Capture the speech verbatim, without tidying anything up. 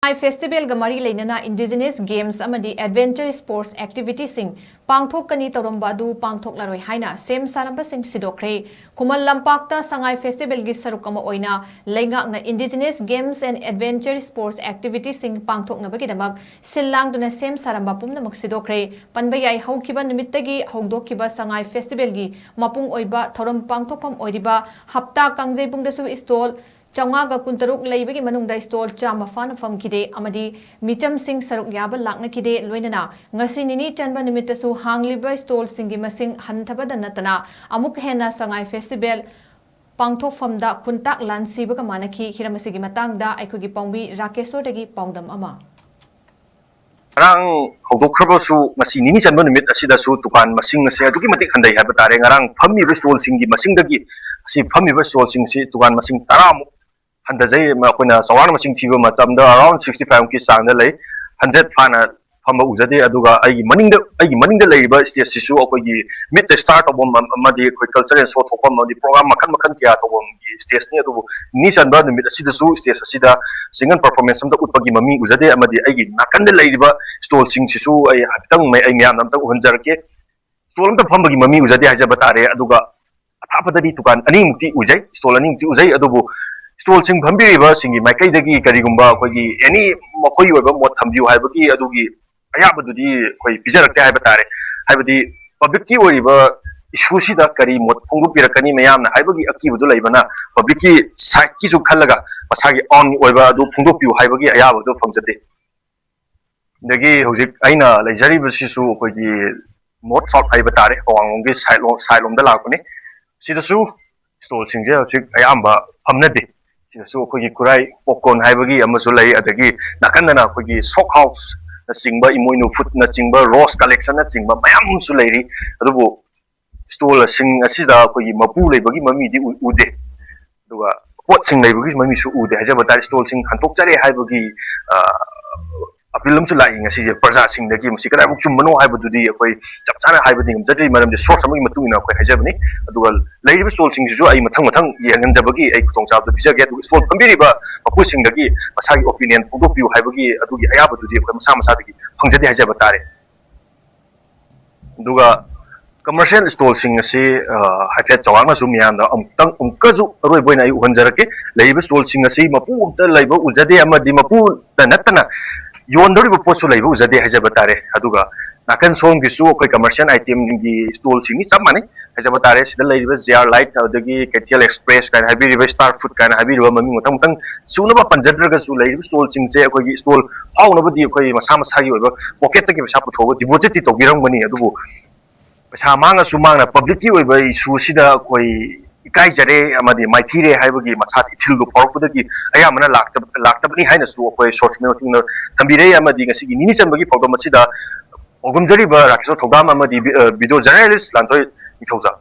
ꯁꯉꯥꯏ ꯐꯦꯁꯇꯤꯚꯦꯜꯒ ꯃꯔꯤ ꯂꯩꯅꯅ indigenous games ꯑꯃꯗꯤ ꯑꯦꯗꯚꯦꯟꯆꯔ ꯁ꯭ꯄꯣꯔꯠꯁ ꯑꯦꯛꯇꯤꯚꯤꯇꯤꯁꯤꯡ ꯄꯥꯡꯊꯣꯛꯀꯅꯤ ꯇꯧꯔꯝꯕ ꯑꯗꯨ ꯄꯥꯡꯊꯣꯛꯂꯔꯣꯏ ꯍꯥꯏꯅ ꯁꯦꯝ ꯁꯥꯔꯝꯕꯁꯤꯡ ꯁꯤꯗꯣꯛꯈ꯭ꯔꯦ꯫ ꯈꯨꯃꯟ ꯂꯝꯄꯥꯛꯇ ꯁꯉꯥꯏ ꯐꯦꯁꯇꯤꯚꯦꯜꯒꯤ ꯁꯔꯨꯛ ꯑꯃ ꯑꯣꯏꯅ ꯂꯩꯉꯥꯛꯅ indigenous games and adventure sports ꯑꯦꯛꯇꯤꯚꯤꯇꯤꯁꯤꯡ ꯄꯥꯡꯊꯣꯛꯅꯕꯒꯤꯗꯃꯛ ꯁꯤꯜ ꯂꯥꯡꯗꯨꯅ ꯁꯦꯝ ꯁꯥꯔꯝꯕ ꯄꯨꯝꯅꯃꯛ ꯁꯤꯗꯣꯛꯈ꯭ꯔꯦ꯫ ꯄꯟꯕ ꯌꯥꯏ, ꯍꯧꯈꯤꯕ ꯅꯨꯃꯤꯠꯇꯒꯤ ꯍꯧꯗꯣꯛꯈꯤꯕ ꯁꯉꯥꯏ ꯐꯦꯁꯇꯤꯚꯦꯜꯒꯤ ꯃꯄꯨꯡ ꯑꯣꯏꯕ ꯊꯧꯔꯝ ꯄꯥꯡꯊꯣꯛꯐꯝ ꯑꯣꯏꯔꯤꯕ ꯍꯞꯇꯥ ꯀꯥꯡꯖꯩꯕꯨꯡꯗꯁꯨ ꯁ꯭ꯇꯣꯜ ꯆꯥꯝꯃꯉꯥꯒ ꯀꯨꯟꯇꯔꯨꯛ ꯂꯩꯕꯒꯤ ꯃꯅꯨꯡꯗ ꯁ꯭ꯇꯣꯜ ꯆꯥꯝꯃ ꯐꯥꯅ ꯐꯝꯈꯤꯗꯦ ꯑꯃꯗꯤ ꯃꯤꯆꯝꯁꯤꯡ ꯁꯔꯨꯛ ꯌꯥꯕ ꯂꯥꯛꯅꯈꯤꯗꯦ꯫ ꯂꯣꯏꯅꯅ ꯉꯁꯤ ꯅꯤꯅꯤ ꯆꯟꯕ ꯅꯨꯃꯤꯠꯇꯁꯨ ꯍꯥꯡꯂꯤꯕ ꯁ꯭ꯇꯣꯜꯁꯤꯡꯒꯤ ꯃꯁꯤꯡ ꯍꯟꯊꯕꯗ ꯅꯠꯇꯅ ꯑꯃꯨꯛ ꯍꯦꯟꯅ ꯁꯉꯥꯏ ꯐꯦꯁꯇꯤꯚꯦꯜ ꯄꯥꯡꯊꯣꯛꯐꯝꯗ ꯈꯨꯟꯇꯥꯛ ꯂꯥꯟꯁꯤꯕꯒ ꯃꯥꯟꯅꯈꯤ꯫ ꯍꯤꯔꯝ ꯑꯁꯤꯒꯤ ꯃꯇꯥꯡꯗ ꯑꯩꯈꯣꯏꯒꯤ ꯄꯥꯎꯃꯤ ꯔꯥꯀꯦꯁꯣꯔꯗꯒꯤ ꯄꯥꯎꯗꯝ ꯑꯃ꯫ ꯉꯔꯥꯡ ꯍꯧꯗꯣꯛꯈ꯭ꯔꯕꯁꯨ ꯉꯁꯤ ꯅꯤꯅꯤ ꯆꯟꯕ ꯅꯨꯃꯤꯠ ꯑꯁꯤꯗꯁꯨ ꯗꯨꯀꯥꯟ ꯃꯁꯤꯡ ꯑꯁꯦ ꯑꯗꯨꯛꯀꯤ ꯃꯇꯤꯛ ꯍꯟꯊꯩ ꯍꯥꯏꯕ ꯇꯥꯔꯦ꯫ ꯉꯔꯥꯡ ꯐꯝꯃꯤꯕ ꯁ꯭ꯇꯣꯜꯁꯤꯡꯒꯤ ꯃꯁꯤꯡꯗꯒꯤ ꯑꯁꯤ ꯐꯝꯃꯤꯕ ꯁ꯭ꯇꯣꯜꯁꯤꯡꯁꯤ ꯗꯨꯀꯥꯟ ꯃꯁꯤꯡ ꯇꯔꯥꯃꯨꯛ ꯍꯟꯊꯖꯩ꯫ ꯑꯩꯈꯣꯏꯅ ꯆꯥꯎꯔꯥꯛꯅ ꯃꯁꯤꯡ ꯊꯤꯕ ꯃꯇꯝꯗ around sixty five ꯃꯨꯛꯀꯤ ꯆꯥꯡꯗ ꯂꯩ꯫ Hundred ꯐꯥꯅ ꯐꯝꯕ ꯎꯖꯗꯦ꯫ ꯑꯗꯨꯒ ꯑꯩꯒꯤ ꯃꯅꯤꯡꯗ ꯑꯩꯒꯤ ꯃꯅꯤꯡꯗ ꯂꯩꯔꯤꯕ ꯁ꯭ꯇꯦꯖꯁꯤꯁꯨ ꯑꯩꯈꯣꯏꯒꯤ ꯃꯤꯠ ꯁ꯭ꯇꯥꯔ ꯇꯧꯐꯝ ꯑꯃꯗꯤ ꯑꯩꯈꯣꯏ ꯀꯜꯆꯔꯦꯜ ꯁꯣ ꯊꯣꯛꯐꯝ ꯑꯃꯗꯤ ꯄ꯭ꯔꯣꯒ꯭ꯔꯥꯝ ꯃꯈꯜ ꯃꯈꯜ ꯀꯌꯥ ꯇꯧꯐꯝꯒꯤ ꯁ꯭ꯇꯦꯖꯅꯤ꯫ ꯑꯗꯨꯕꯨ ꯅꯤꯅꯤ ꯆꯟꯕ ꯅꯨꯃꯤꯠ ꯑꯁꯤꯗꯁꯨ ꯁ꯭ꯇꯦꯖ ꯑꯁꯤꯗ ꯁꯤꯡꯒꯜ ꯄꯔꯐꯣꯔꯃꯦꯟꯁ ꯑꯝꯇ ꯎꯠꯄꯒꯤ ꯃꯃꯤ ꯎꯖꯗꯦ꯫ ꯑꯃꯗꯤ ꯑꯩꯒꯤ ꯅꯥꯀꯟꯗ ꯂꯩꯔꯤꯕ ꯁ꯭ꯇꯣꯜꯁꯤꯡꯁꯤꯁꯨ ꯑꯩ ꯍꯥꯏꯐꯦꯠꯇꯪ ꯑꯩ ꯃꯌꯥꯝꯗ ꯑꯝꯇꯪ ꯎꯍꯟꯖꯔꯛꯀꯦ꯫ ꯁ꯭ꯇꯣꯜ ꯑꯝꯇ ꯐꯝꯕꯒꯤ ꯃꯃꯤ ꯎꯖꯗꯦ ꯍꯥꯏꯖꯕ ꯇꯥꯔꯦ꯫ ꯑꯗꯨꯒ ꯑꯊꯥꯞꯄꯗꯗꯤ ꯗꯨꯀꯥꯟ ꯑꯅꯤꯃꯨꯛꯇꯤ ꯎꯖꯩ, ꯁ꯭ꯇꯣꯜ ꯑꯅꯤꯃꯨꯛꯇꯤ ꯎꯖꯩ꯫ ꯑꯗꯨꯕꯨ ꯁ꯭ꯇꯣꯜꯁꯤꯡ ꯐꯝꯕꯤꯔꯤꯕꯁꯤꯡꯒꯤ ꯃꯥꯏꯀꯩꯗꯒꯤ ꯀꯔꯤꯒꯨꯝꯕ ꯑꯩꯈꯣꯏꯒꯤ ꯑꯦꯅꯤ ꯃꯈꯣꯏꯒꯤ ꯑꯣꯏꯕ ꯃꯣꯠ ꯊꯝꯕꯤꯌꯨ ꯍꯥꯏꯕꯒꯤ ꯑꯗꯨꯒꯤ ꯑꯌꯥꯕꯗꯨꯗꯤ ꯑꯩꯈꯣꯏ ꯄꯤꯖꯔꯛꯇꯦ ꯍꯥꯏꯕ ꯇꯥꯔꯦ꯫ ꯍꯥꯏꯕꯗꯤ ꯄꯕ꯭ꯂꯤꯛꯀꯤ ꯑꯣꯏꯔꯤꯕ ꯏꯁꯨꯁꯤꯗ ꯀꯔꯤ ꯃꯣꯠ ꯐꯣꯡꯗꯣꯛꯄꯤꯔꯛꯀꯅꯤ ꯃꯌꯥꯝꯅ ꯍꯥꯏꯕꯒꯤ ꯑꯀꯤꯕꯗꯨ ꯂꯩꯕꯅ ꯄꯕ꯭ꯂꯤꯛꯀꯤ ꯁꯥꯏꯠꯀꯤꯁꯨ ꯈꯜꯂꯒ ꯃꯁꯥꯒꯤ ꯑꯣꯟ ꯑꯣꯏꯕ ꯑꯗꯨ ꯐꯣꯡꯗꯣꯛꯄꯤꯌꯨ ꯍꯥꯏꯕꯒꯤ ꯑꯌꯥꯕꯗꯨ ꯐꯪꯖꯗꯦ꯫ ꯑꯗꯒꯤ ꯍꯧꯖꯤꯛ ꯑꯩꯅ ꯂꯩꯖꯔꯤꯕꯁꯤꯁꯨ ꯑꯩꯈꯣꯏꯒꯤ ꯅꯣꯔꯠ ꯁꯥꯎꯠ ꯍꯥꯏꯕ ꯇꯥꯔꯦ, ꯑꯋꯥꯡꯂꯣꯝꯒꯤ ꯁꯥꯏꯠ ꯂꯣꯝ ꯁꯥꯏꯠ ꯂꯣꯝꯗ ꯂꯥꯛꯄꯅꯤ꯫ ꯁꯤꯗꯁꯨ ꯁ꯭ꯇꯣꯜꯁꯤꯡꯁꯦ ꯍꯧꯖꯤꯛ ꯑꯌꯥꯝꯕ ꯐꯝꯅꯗꯦ꯫ ꯁꯤꯗꯁꯨ ꯑꯩꯈꯣꯏꯒꯤ ꯈꯨꯔꯥꯏ ꯄꯣꯞꯀꯣꯔꯟ ꯍꯥꯏꯕꯒꯤ ꯑꯃꯁꯨ ꯂꯩ, ꯑꯗꯒꯤ ꯅꯥꯀꯟꯗꯅ ꯑꯩꯈꯣꯏꯒꯤ ꯁꯣꯞ ꯍꯥꯎꯁꯅꯆꯤꯡꯕ, ꯏꯃꯣꯏꯅꯨ ꯐꯨꯗꯅꯆꯤꯡꯕ, ꯔꯣꯁ ꯀꯂꯦꯛꯁꯟꯅꯆꯤꯡꯕ ꯃꯌꯥꯝ ꯑꯃꯁꯨ ꯂꯩꯔꯤ꯫ ꯑꯗꯨꯕꯨ ꯁ꯭ꯇꯣꯜꯁꯤꯡ ꯑꯁꯤꯗ ꯑꯩꯈꯣꯏꯒꯤ ꯃꯄꯨ ꯂꯩꯕꯒꯤ ꯃꯃꯤꯗꯤ ꯎ- ꯎꯗꯦ꯫ ꯑꯗꯨꯒ ꯄꯣꯠꯁꯤꯡ ꯂꯩꯕꯒꯤ ꯃꯃꯤꯁꯨ ꯎꯗꯦ ꯍꯥꯏꯖꯕ ꯇꯥꯔꯦ꯫ ꯁ꯭ꯇꯣꯜꯁꯤꯡ ꯍꯟꯗꯣꯛꯆꯔꯦ ꯍꯥꯏꯕꯒꯤ ꯑ, ꯑꯄꯤꯜ ꯑꯃꯁꯨ ꯂꯥꯛꯏ ꯉꯁꯤꯁꯦ ꯄ꯭ꯔꯖꯥꯁꯤꯡꯗꯒꯤ꯫ ꯃꯁꯤ ꯀꯗꯥꯏꯃꯨꯛ ꯆꯨꯝꯕꯅꯣ ꯍꯥꯏꯕꯗꯨꯗꯤ ꯑꯩꯈꯣꯏ ꯆꯞ ꯆꯥꯅ ꯍꯥꯏꯕꯗꯤ ꯉꯝꯖꯗ꯭ꯔꯤ, ꯃꯔꯝꯗꯤ ꯁꯣꯔꯁ ꯑꯃꯒꯤ ꯃꯇꯨꯡ ꯏꯟꯅ ꯑꯩꯈꯣꯏ ꯍꯥꯏꯖꯕꯅꯤ꯫ ꯑꯗꯨꯒ ꯂꯩꯔꯤꯕ ꯁ꯭ꯇꯣꯜꯁꯤꯡꯁꯤꯁꯨ ꯑꯩ ꯃꯊꯪ ꯃꯊꯪ ꯌꯦꯡꯍꯟꯖꯕꯒꯤ ꯑꯩ ꯈꯨꯗꯣꯡꯆꯥꯕꯗꯨ ꯄꯤꯖꯒꯦ꯫ ꯑꯗꯨꯒ ꯁ꯭ꯇꯣꯜ ꯐꯝꯕꯤꯔꯤꯕ ꯃꯄꯨꯁꯤꯡꯗꯒꯤ ꯃꯁꯥꯒꯤ ꯑꯣꯄꯤꯅꯤꯌꯟ ꯐꯣꯡꯗꯣꯛꯄꯤꯌꯨ ꯍꯥꯏꯕꯒꯤ ꯑꯗꯨꯒꯤ ꯑꯌꯥꯕꯗꯨꯗꯤ ꯑꯩꯈꯣꯏ ꯃꯁꯥ ꯃꯁꯥꯗꯒꯤ ꯐꯪꯖꯗꯦ ꯍꯥꯏꯖꯕ ꯇꯥꯔꯦ꯫ ꯑꯗꯨꯒ ꯀꯃꯔꯁꯤꯌꯦꯜ ꯁ꯭ꯇꯣꯜꯁꯤꯡ ꯑꯁꯤ, ꯑ, ꯍꯥꯏꯐꯦꯠ ꯆꯥꯎꯔꯥꯛꯅꯁꯨ ꯃꯤꯌꯥꯝꯗ ꯑꯃꯨꯛꯇꯪ, ꯑꯃꯨꯛꯀꯁꯨ ꯑꯔꯣꯏꯕ ꯑꯣꯏꯅ ꯑꯩ ꯎꯍꯟꯖꯔꯛꯀꯦ꯫ ꯂꯩꯔꯤꯕ ꯁ꯭ꯇꯣꯜꯁꯤꯡ ꯑꯁꯤ ꯃꯄꯨ ꯑꯝꯇ ꯂꯩꯕ ꯎꯖꯗꯦ, ꯑꯃꯗꯤ ꯃꯄꯨꯗ ꯅꯠꯇꯅ ꯌꯣꯟꯗꯧꯔꯤꯕ ꯄꯣꯠꯁꯨ ꯂꯩꯕ ꯎꯖꯗꯦ ꯍꯥꯏꯖꯕ ꯇꯥꯔꯦ꯫ ꯑꯗꯨꯒ ꯅꯥꯀꯟ ꯁꯣꯝꯒꯤꯁꯨ ꯑꯩꯈꯣꯏ ꯀꯃꯔꯁꯤꯌꯦꯜ ꯑꯥꯏꯇꯦꯝꯒꯤ ꯁ꯭ꯇꯣꯜꯁꯤꯡꯅꯤ, ꯆꯞ ꯃꯥꯟꯅꯩ ꯍꯥꯏꯖꯕ ꯇꯥꯔꯦ꯫ ꯁꯤꯗ ꯂꯩꯔꯤꯕ ꯖꯦ ꯑꯥꯔ ꯂꯥꯏꯠ, ꯑꯗꯒꯤ ꯀꯩꯊꯦꯜ ꯑꯦꯛꯁꯄ꯭ꯔꯦꯁ ꯀꯥꯏꯅ ꯍꯥꯏꯕꯤꯔꯤꯕ, ꯁ꯭ꯇꯥꯔ ꯐꯨꯗ ꯀꯥꯏꯅ ꯍꯥꯏꯕꯤꯔꯤꯕ, ꯃꯃꯤꯡ ꯃꯊꯪ ꯃꯊꯪ ꯁꯨꯅꯕ ꯄꯟꯖꯗ꯭ꯔꯒꯁꯨ, ꯂꯩꯔꯤꯕ ꯁ꯭ꯇꯣꯜꯁꯤꯡꯁꯦ ꯑꯩꯈꯣꯏꯒꯤ ꯁ꯭ꯇꯣꯜ ꯐꯥꯎꯅꯕꯗꯤ ꯑꯩꯈꯣꯏ ꯃꯁꯥ ꯃꯁꯥꯒꯤ ꯑꯣꯏꯕ ꯄꯣꯀꯦꯠꯇꯒꯤ ꯄꯩꯁꯥ ꯄꯨꯊꯣꯛꯑꯒ ꯗꯤꯄꯣꯖꯤꯠꯇꯤ ꯇꯧꯕꯤꯔꯝꯒꯅꯤ꯫ ꯑꯗꯨꯕꯨ ꯄꯩꯁꯥ ꯃꯥꯡꯉꯁꯨ ꯃꯥꯡꯅ ꯄꯕ꯭ꯂꯤꯛꯀꯤ ꯑꯣꯏꯕ ꯏꯁꯨꯁꯤꯗ ꯑꯩꯈꯣꯏ ꯏꯀꯥꯏꯖꯔꯦ ꯑꯃꯗꯤ ꯃꯥꯏꯊꯤꯔꯦ ꯍꯥꯏꯕꯒꯤ ꯃꯁꯥꯗ ꯏꯊꯤꯜꯗꯨ ꯐꯥꯎꯔꯛꯄꯗꯒꯤ ꯑꯌꯥꯝꯕꯅ ꯂꯥꯛꯇꯕ-, ꯂꯥꯛꯇꯕꯅꯤ ꯍꯥꯏꯅꯁꯨ ꯑꯩꯈꯣꯏ ꯁꯣꯔꯁ ꯃꯇꯨꯡ ꯏꯟꯅ ꯊꯝꯕꯤꯔꯦ꯫ ꯑꯃꯗꯤ ꯉꯁꯤꯒꯤ ꯅꯤꯅꯤ ꯆꯟꯕꯒꯤ ꯄꯥꯎꯗꯝ ꯑꯁꯤꯗ ꯄꯥꯎꯗꯝꯖꯔꯤꯕ ꯔꯥꯀꯦꯁꯣꯔ ꯊꯧꯗꯥꯝ ꯑꯃꯗꯤ ꯚꯤ-, ꯑ, ꯚꯤꯗꯤꯑꯣ ꯖꯔꯅꯦꯂꯤꯁ ꯂꯥꯟꯊꯣꯏ ꯅꯤꯡꯊꯧꯖꯝ꯫